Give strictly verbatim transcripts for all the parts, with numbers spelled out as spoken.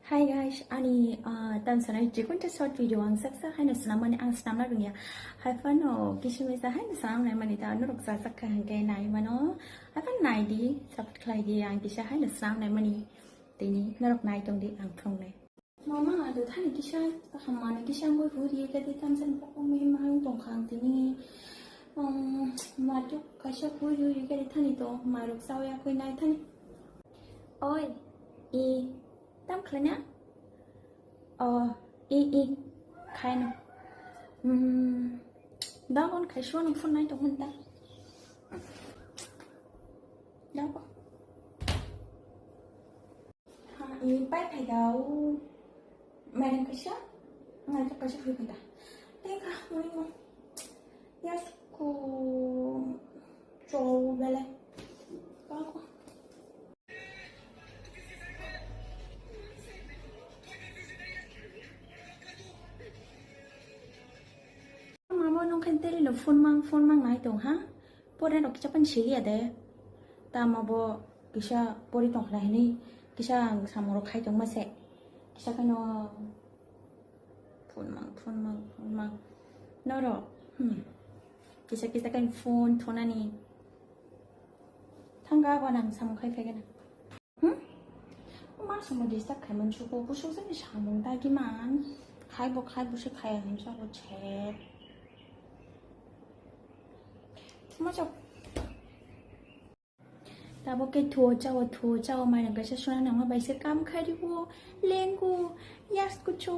Hi guys, ani, ah, tam sanai chikon ta short video ang saksa haino swnam mani ang swnam na rungya. Hai phano kisi misa haino swnam nai mani ta norok sa sakha hingke nai mano. Hai phano nai di, support khlai di, ang kisa haino swnam nai mani. Tini norok nai tong di, ang thong nai. Mama, do thani kisa, kaham mano kisa ang goi huri ka di tam san pokok me mang tong khang tini. Um, ma tuk kaisa huri huri ka di thani to, ma rok sa ya koi nai thani. Oi, i, tam khlai na? O, i, i, khai no. Hmm, da kon khai shuwa no phone nai tong hwn ta. Da ko. Ha, i, pai khai da u. Mai kaisa, mai kaisa huri khai da. Tei ka, mui mo. Yes, ko. Chou bele. Ka ko. Mama nung khan teri no phone mang, phone mang nai tong ha. Pore rok kisa pan sili ade. Tamo bo kisa pori tong khlai hini. Kisa ang samung rok khai tong ma se. Kisa kano phone mang, phone mang, phone mang. Noro, hmm. Kisa kisa kano phone thonani. Thangka ko nang samung khai phai gana. Hmm? Ma somo disturb khai man suko, busuk jani samung dagi man. Khai bo khai, busuk khai ang sa ko chet. Ma sok. Tabo ke thuo chao, thuo chao, mai nang kaisa suna nang ma bai se kam khai ribo, lengo, yas ko cho,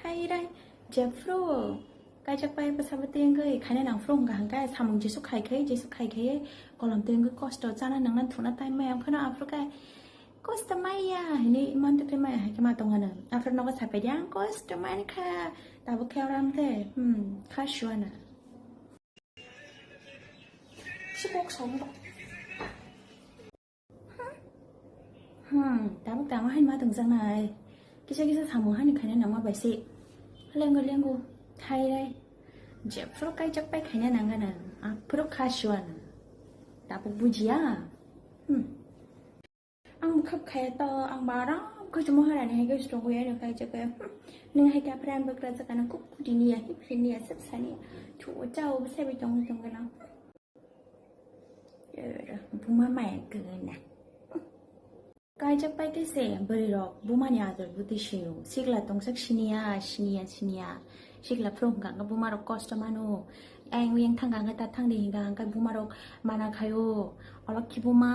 hai rai, jefro. Kaijak pai bwsa bo tengwi khaina nang phuru hwnkha hwnkhe samung jesu khai khai, jesu khai khai kolom tengwi kosto chana nangna thuna time maya phano aphuru khe kosto maya hinwi manto khe maya hai khe ma tong hwno. Aphuru nogo sapai di ang kosto mankha tabuk khe oro ang khe, hmm, kha suana. Si kok song. Hmm, tabuk tamo hai ma tongjaknai. Kisa kisa samung hani khaina nangma bai se. Lengo lengo, thai rai. Jephuru kaijak pai khaina nangana. Aphuru kha suana. Tabuk bujiya. Hmm. Ang bukhap khaya to, ang baram khe chuma harani hai khe strong ya no kaijak ya. Hmm. Nang hai khe aphuru ang bakra jakana kuk kudini ya, hip hini ya, sep sani ya. Thu chao, bwsai bai tong tong gana. Buma maya gana. Kaijak pai khe se bwrwi rok buma ni ador buti sio. Sikla tongsak siniya, siniya, siniya. Sikla phuru hwnkha hwnkhe buma rok kosto mano. Ayang uyang thangkha hwnkhe ta thangdi hwnkha hwnkhe buma rok mana khaio. Olo khe buma.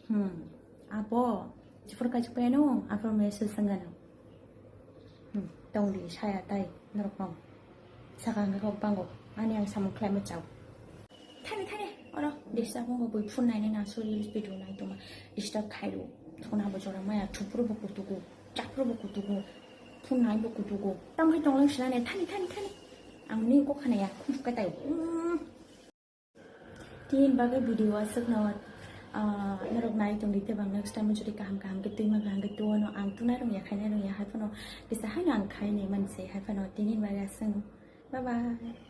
Hmm. Abo. Jephuru kaijak pai ano, aphuru message sangano. Hmm, tongdi saya tai norokno. Saka hwnkhe kok bango. Ani ang samung khlaima chao. Thani thani, oro desa bungo bui phone nainai na sori video nai tongma. Disturb khairo. Thona bo jora maya, thupro bo kutugo, chapro bo kutugo, phone nai bo kutugo. Tam khai tonglang sinane, thani thani thani. Ang ni kok khanaya, khum sukai tai. Hmm. Tini bagwi video aswkno, ah, norok nai tongdi tei bang next time jodi kaham kaham khe twima kaham khe tuono ang tunai rwngya khainai rwngya hai phano kisa haino ang khainai manse hai phano tini bagwi aswkno. Bye bye.